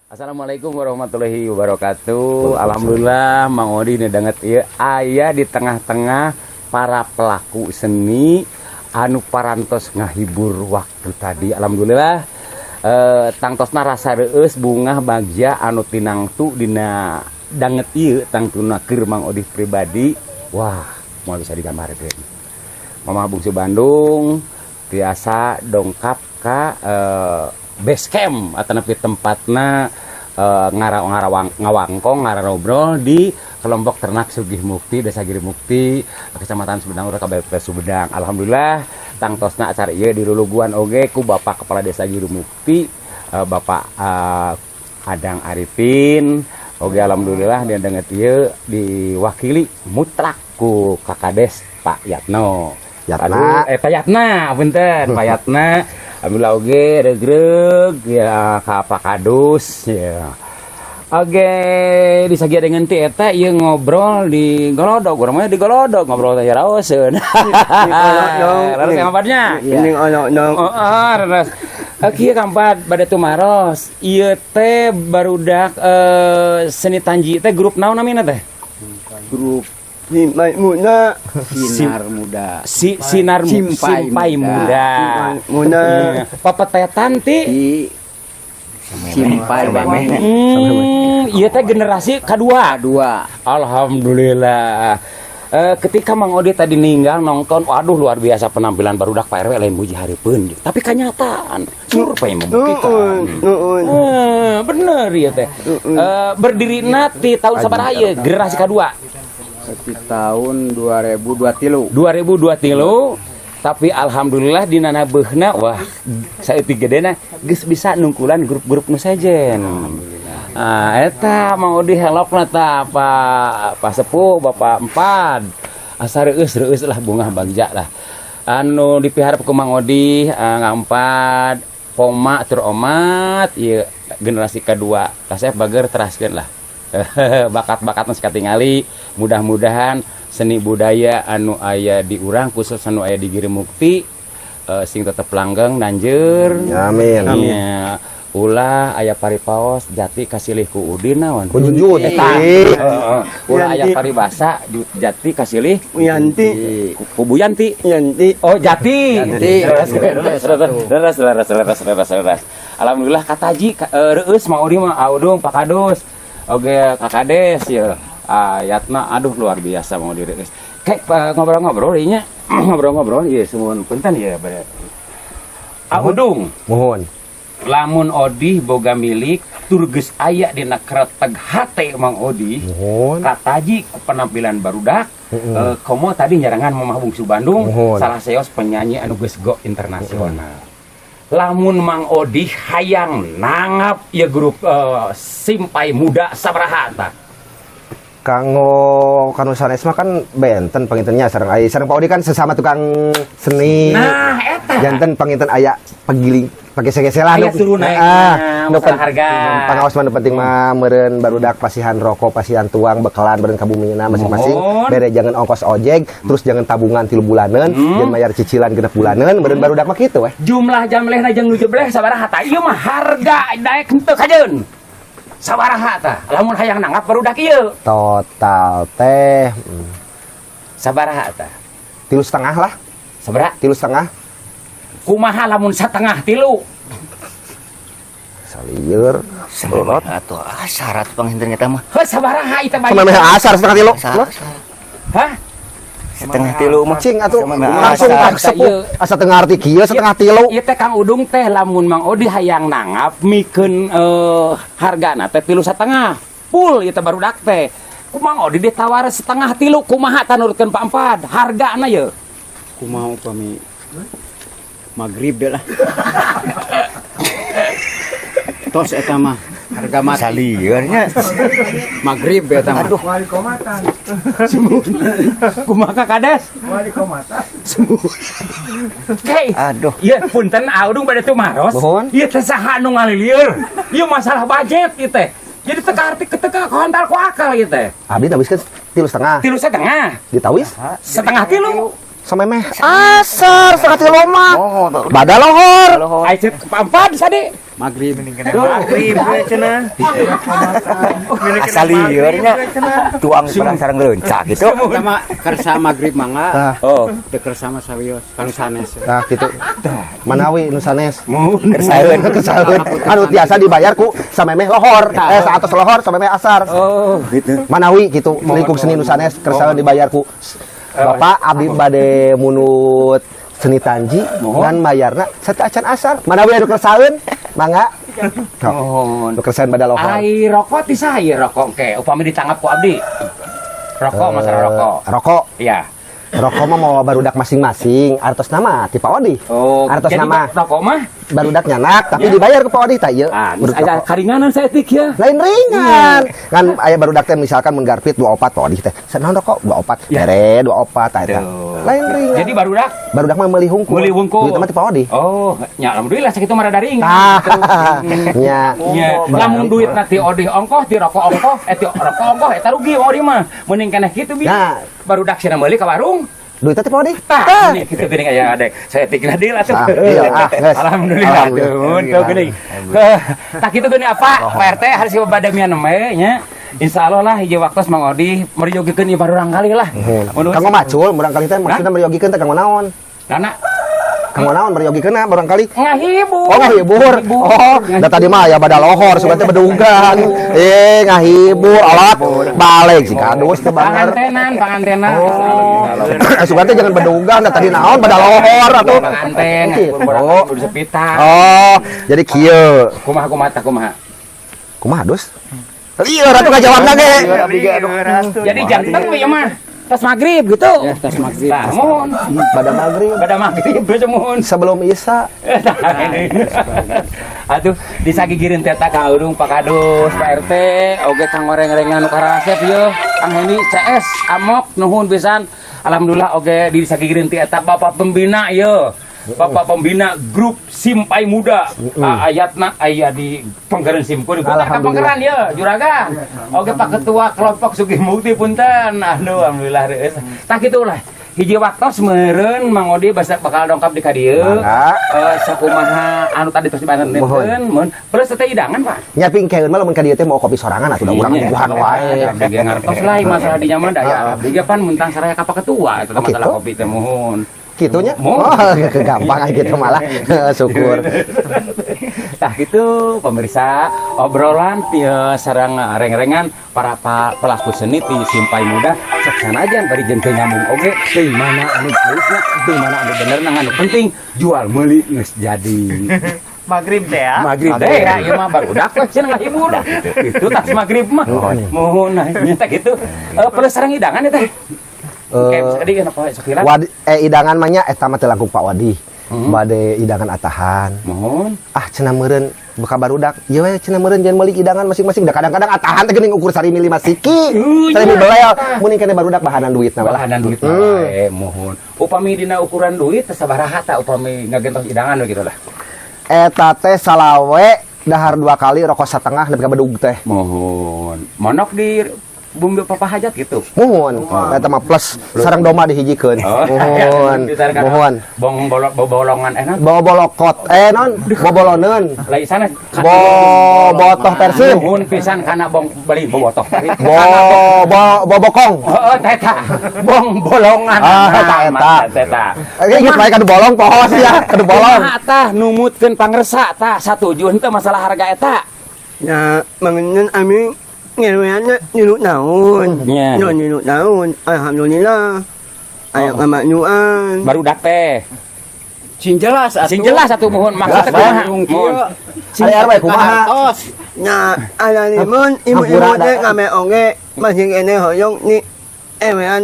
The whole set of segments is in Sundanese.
Assalamualaikum warahmatullahi wabarakatuh. Alhamdulillah, Mang Odi danget ieu aya di tengah-tengah para pelaku seni anu parantos ngahibur waktu tadi. Alhamdulillah, tangtosna rasa reueus, bungah, bagja anu tinangtu dina danget ieu tangtuna keur Mang Odi pribadi. Wah, moal bisa digambarkeun. Mama Bungsu Bandung biasa dongkap ka base camp atau nepi tempatna ngarawang ngawangkong, ngararobrol di kelompok ternak Sugih Mukti, Desa Giri Mukti, Kecamatan Sumedang, Kabupaten Sumedang. Alhamdulillah, tangtosna acara ieu diluluguan oge ku Bapak Kepala Desa Giri Mukti, Bapak Adang Arifin. Oge alhamdulillah dia danget ieu diwakili mutlak ku Kakades Pak Yatno. Yatna. Aduh, Pak Yatna, punten, Pak Yatna. Alhamdulillah oge regreg ya ka Pak Kadus ya. Oke, disagia dengan ti eta ieu ngobrol di Golodog, urang mah di Golodog ngobrol teh raoseun. Lalu yang apanya? Ini ono nong. Oh, leres. Kieu kampat bade tumaros. Ieu teh barudak seni tanji teh grup naon namina teh? Grup Simpai Muda. Sinar Muda. Si Sinar Simpai Simpai Muda. Muda. Muda. Iya. Papetetan ti Di Simpai Muda. Ieu teh generasi kedua. Dua. Alhamdulillah. Ketika Mang Odi tadi ninggal nonton, waduh, luar biasa penampilan barudak Pak RW, lain muji hareupeun. Tapi kenyataan, survei membuktikan. Nuhun. Bener ya teh. Berdiri ti tahun sabaraha ieu generasi kedua? Di tahun 2023. 2023, tapi alhamdulillah di nanabeuna, wah, saeutik gedena geus bisa nungkulan grup-grup nu sejen. Ah, eta Mang Odi helokna ta Pak Pak Sepuh, Bapak Empat. Asa reueus reueus lah, bungah bagja lah. Anu dipiharap ku Mang Odi, ngampat poma tur omat ieu generasi kedua. Kasep bager, teraskeun lah. Bakat-bakat nu katingali, mudah-mudahan seni budaya anu aya di urang, khusus anu aya di Giri Mukti, sing tetep langgeng nanjeur. Amin. Iya. Ulah aya paripaos jati kasilih ku Udin naon? Ku Junjun. Eta. Heeh. Ulah aya Yanti. paribasa jati kasilih Yanti. ku Bu Yanti. Yanti. Oh, jati. Jati. Leres, leres, leres, leres, leres, leres, leres. Alhamdulillah kataji reueus Mang Odi mah, Audung, Pak Kadus. Oke, Kak Kades ya. Ayatna aduh, luar biasa Mang Odi reueus. Kayak ngobrol-ngobrol ieu nya. Ngobrol-ngobrol ieu sumuhun punten ya bade. Audung, Mohon. Lamun Odi boga milik tur geus aya dina kreteg hate Mang Odi Mohon. Kataji ku penampilan barudak, komo tadi nyarangan Mamah Bungsu Bandung, Mohon. Salah seos penyanyi anu geus go internasional, lamun Mang Odi hayang nanggap ya grup Simpai Muda, sabaraha tah? Kanggo kanu sanes mah kan benten pangintennya sareng ai sareng Pak Odi kan sesama tukang seni. Nah, eta. Janten panginten aya pegiling pageseh-geseh lah. Aya turun naik, Ah, nu masalah harga. Pangaos mah nu penting mah meureun barudak pasihan rokok, pasihan tuang, bekalan meureun ka bumina masing-masing. Mohon. Bere jangan ongkos ojek, terus jangan tabungan 3 bulanan, jangan bayar cicilan 6 bulanan, meureun barudak mah kitu weh. Jumlah jamlehna jeung nu jebleh sabaraha tah? Ieu mah harga daek henteu kajeun. Sabaraha tah lamun hayang nanggap barudak ieu? Total teh Sabaraha tah? 3,5 lah. Sabaraha? 3,5. Kumaha lamun 2,5? Salieur. Atuh ah syarat panginten eta mah. Heuh, sabaraha itu? Samemeh asar 2,5. Hah? 2,5 mah. Cing atuh Samemeh langsung asar. tak sepuh. Asa teu ngarti kieu 2,5. Ieu teh Kang Udung teh lamun Mang Odi hayang nanggap mikeun hargana teh 3,5 full ieu teh barudak teh. Ku Mang Odi ditawar 2,5, kumaha tah nurutkeun Pak Empat hargana ye? Kumaha upami maghrib deh lah. Tos eta mah harga mati. Salieur nya. Maghrib eta mah. Aduh. Kumaha, Kak Kades? Oke. Aduh. Iya, punten Audung bade tumaros. Mohon. Ieu teh saha nu ngalilieur? Ieu masalah budget ieu teh. Jadi teka arti keteka kontal ku akal ieu teh. Abdi nabiskeun 3,5. 3,5. Ditawis 2,5. Samemeh asar 2,5 mah. Oh, Bada lohor. lohor. Ai cek Pak Empat sadi. Maghrib. Maghrib we cenah. Asal lieur nya. Tuang perang sareng leunca gitu. Eta mah kersa maghrib mangga. Tah. Oh. Teu kersa mah sawios kanu sanes. Tah kitu. Manawi nu sanes. Kersaeun. Kersaeun. Anu tiasa dibayar ku samemeh lohor. Eh, saatos lohor samemeh asar. Oh, gitu. Manawi gitu lingkup seni nu sanes kersaeun dibayar ku Bapak, abdi bade munut seni tanji ngan mayarna sateuacan asar. Manawi anu kersaeun mangga. Mohon. Nu kersaeun bada lohor. Ai rokok ti saha ieu rokok ke upami ditanggap ku abdi? Rokok, masalah rokok. Rokok. Iya. Rokok mah mau barudak masing-masing, artos nama ti Pak Odi. Oh, artos jadi nama rokok mah barudak nyanak tapi dibayar ke Pak Odi tah ieu. Ah, geus Barudak aya rokok. karinganan saeutik ya. Lain ringan. Kan aya barudak teh misalkan mun garpit 24 Pak Odi teh. Sanaon rokok 24. Ya. Bere 24 tah eta. Tuh. Lain ringan. Jadi barudak barudak mah meuli hungkul. Meuli hungkul. Duit mah ti Pak Odi. Oh, ya alhamdulillah sakitu mah rada ringan. Tah. Nya. Nya, lamun duit ti Odih ongkoh, ti rokok ongkoh, eh ti rokok ongkoh eta rugi Odih mah. Mending keneh kitu bi. Nah. Barudak cenah meuli ka warung. Duitnya ti Pak Odi. Tah, ini kitu geuning aya adek. Saya tikna deal atuh. Tah, iya, ah, geus. Alhamdulillah. Alhamdulillah. Tuh geuning. Tah kitu geuning apa? Pak RT harus bade mian we nya. Insyaallah lah hiji waktu Mang Odi meryogikeun ieu barurang kali lah. Mun Kanggo macul murang kali teh maksudna meryogikeun teh kanggo naon? Nana Kanggo naon meryogikeun murang kali? Ngahibur. Oh, ngahibur. Oh, da tadi mah aya bada lohor, sugan teh bedugan. Eh, ngahibur alat balik si kadus teh banger. Pangantenan, pangantenan. Oh. Sugan teh jangan bedugan, da tadi naon bada lohor atuh. Panganten, Gitu. ngahibur sepitan. Oh, jadi kieu. Kumaha kumaha tah kumaha? Kumaha, Dus? Iya, ratu ngajawabna ge. Jadi janten we ieu mah. Tas maghrib gitu. Ya, tas maghrib. Tah, mohon. Bada maghrib. Bada maghrib geus mohon. Sebelum Isya. Aduh, disagigireun teh ka Urung, Pak Kadus, Pak RT, oge kang oreng-orengan nu karasep ieu, Kang Heni CS Amok nuhun pisan. Alhamdulillah oge disagigireun ti eta Bapak Pembina ieu. Bapak Pembina Grup Simpai Muda. Ayatna aya di Pengkereun Simkuring. Punten ka Alhamdulillah. Pengkeran ieu, juragan. Oge Pak Ketua Kelompok Sugih Mukti punten. Aduh, alhamdulillah reueus. Tah kitu lah. Hiji waktos meureun Mang Odi basa bakal dongkap di ka dieu. Mangga. Eh, sakumaha anu tadi tos dibanten Mohon. mun plus teh hidangan, Pak. Nya pingkeun mah lamun ka dieu teh mau kopi sorangan atuh da urang Iya. bubuhan wae. Abdi ge ngartos lah masalah di nyaman da ya abdi ge pan muntang saraya ka Pak Ketua eta Oh, masalah gitu? kopi teh mohon. Kitunya? Mohon. Oh, gampang aja gitu malah. Syukur. Tah gitu pemirsa, obrolan sareng reng-rengan para pelaku seni ti Simpai Muda sok sanajan bari jeung teu nyambung oge teuing mana anu halusna, teuing mana anu benerna, anu penting jual meuli geus jadi. Maghrib teh ya. Maghrib teh ya, ieu mah barudak we cenah ngahibur. Itu tas maghrib mah. Mohon nah nya gitu. Eh, plus sareng hidangan ya teh. Kayak tadi kan apa sekilas? Wadi, eh hidangan mah nya eta mah teu langkung Pak Wadi. Bade hidangan atahan. Mohon. Ah, cenah meureun beka barudak. Ieu we cenah meureun jangan meuli hidangan masing-masing. Da kadang-kadang atahan teh geuning ukur sarimi 5 siki. Sarimi belel. Mun keneh barudak bahanan duitna we lah. Bahanan duit wae mohon. Upami dina ukuran duit teh sabaraha tah upami ngagentos hidangan we gitu lah? Eta teh salawe dahar dua kali, rokok setengah nepi ka bedug teh. Mohon. Monok di bumbu papa hajat gitu. Mohon. Eta mah plus sareng domba dihijikeun. Mohon. Mohon. Bong bolok bolongan enak. Bobolokot. Eh non, boboloneun. Lain sana. Bo botoh Persib. Nuhun pisan kana bong beli bobotoh. Bo bo bobokong. Oh, teta. Bong bolongan. Ah, eta, eta. Teta. Eh, inget bae kadu bolong pohos ya, kadu bolong. Kumaha tah numutkeun pangersa tah satuju henteu masalah harga eta? Ya, mangenan ami ngeweanna 3 tahun. Nya. Nya 3 tahun. Alhamdulillah. Aya kamajuan. Barudak teh. Sing jelas atuh. Sing jelas atuh mohon maksudnya kumaha? Mohon. Ari RW kumaha? Tos. Nya alanimun ibu-ibu Hampura, teh da. kame oge masih kene hoyong ni ewean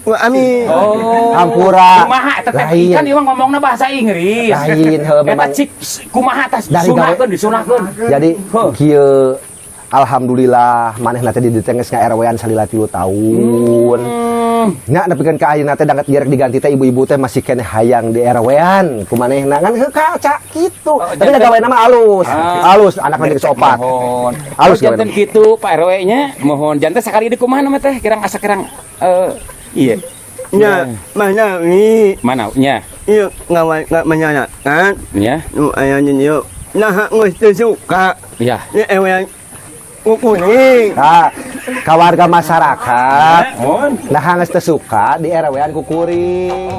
ku ami. Oh. Hampura. Kumaha eta teh? Lain. Kan ieu mah ngomongna bahasa Inggris. Lain, heuh, Eta memang. cik kumaha tah Dari disunahkeun disunahkeun. Jadi Heuh. kieu, alhamdulillah manehna teh di dieu teh geus nga-RW-an salila 3 tahun. Nya nepikeun ka ayeuna teh danget gerek diganti teh ibu-ibu teh masih keneh hayang di RW-an ku manehna kan heuh kaca kitu. Oh, Tapi janten- da gawena mah alus. Ah. Alus anakna geus opat. Mohon. Alus Oh, janten gawena. kitu Pak RW nya, mohon janten sakali deui kumaha nama teh kirang asa kirang eh iya. Nya mana ni Mana nya? ieu ngawal masyarakat Nya. nu aya di dieu. Nah, geus teu suka. Iya. Ni ewean ku kuring. Nah, ka warga masyarakat. Mohon. Nah, geus teu suka di RW-an ku kuring.